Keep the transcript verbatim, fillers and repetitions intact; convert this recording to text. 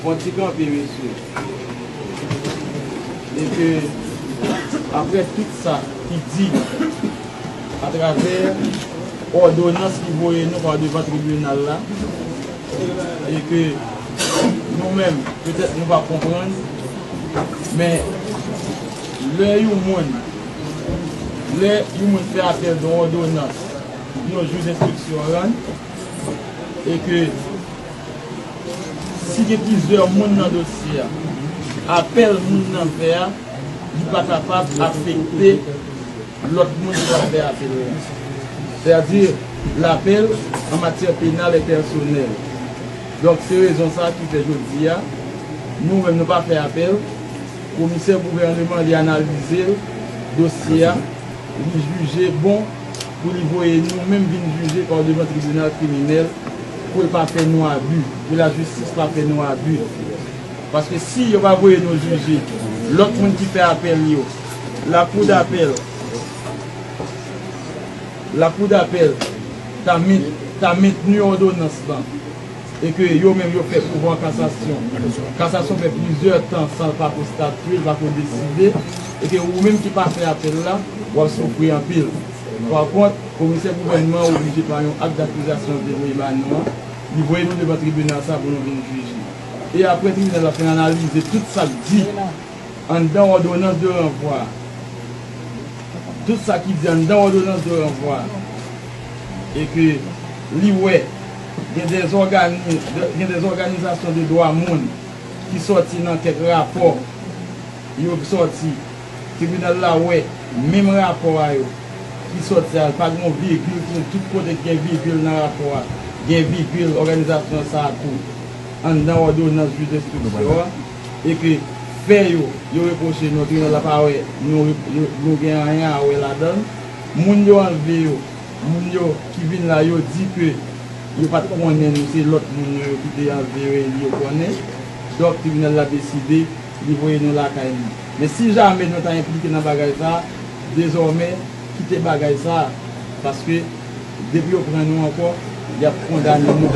Yon ti kanpe, mesye. E ke, apre tout sa ki di atravè òdonans ki voye nou pa devan tribinal la, e ke nou menm, petèt nou pa konprann, men lè yon moun, lè yon moun fè apèl de yon òdonans yon jij enstriksyon rann, e ke si gen plizyè moun nan dosye a, apèl moun nan fè a, li pa kapab afekte lòt moun ki ap fè apèl la. Sètadi, lapèl an matyè penal e pèsonèl. Donk, se rezon sa a ki fè jodi a, nou menm nou pa fè apèl, komisè gouvèneman li analize l, dosye a, li jije bon pou li voye nou menm vin jije pa devan tribinal kriminèl, pou l pa fè nou abi, pou lajistis pa fè nou abi. Paske si yo pa voye nou jije, lòt moun ki fè apèl yo, lakou dapèl, lakou dapèl ta men-, ta mentni òdonans lan, e ke yo menm yo fè pouvwa kasasyon. Kasasyon fè plizyè tan san l pa ko statye, l pa ko deside, e ke ou menm ki pa fè apèl la, w ap soufri anpil. Pa kont, komisè gouvènman an oblije pa yon ak dakizasyon l te voye ba nou an, li voye nou devan tribinal sa pou nou vin jije. E apre tribinal la fin analize tout sa k di anndan òdonans de ranvwa a, tout sa ki di anndan òdonans de ranvwa a, e ke li wè gen de zògani-, gen de zòganizasyon de dwa moun ki sòti nan kèk rapò yo sòti, tribinal la wè menm rapò a yo ki sòti a, pa gen yon vigil, ki tout kote ki gen vigil nan rapò a, gen vigil òganizasyon sa a tou anndan òdonans jij enstriksyon an, e ke fè yo, yo repwoche nou, tribinal la pa wè nou, nou gen anyen a wè ladan l. Moun yo anlve yo, moun yo ki vin la, yo di ke yo pa t konnen nou, se lòt moun yo, yo ki te anlve yo, e li yo konnen. Donk, tribinal la deside li voye nou lakay nou. Men si jamè nou ta enplike nan bagay sa a, dezòmè, kite bagay sa a, paske depi yo pran nou ankò, y ap kondane nou.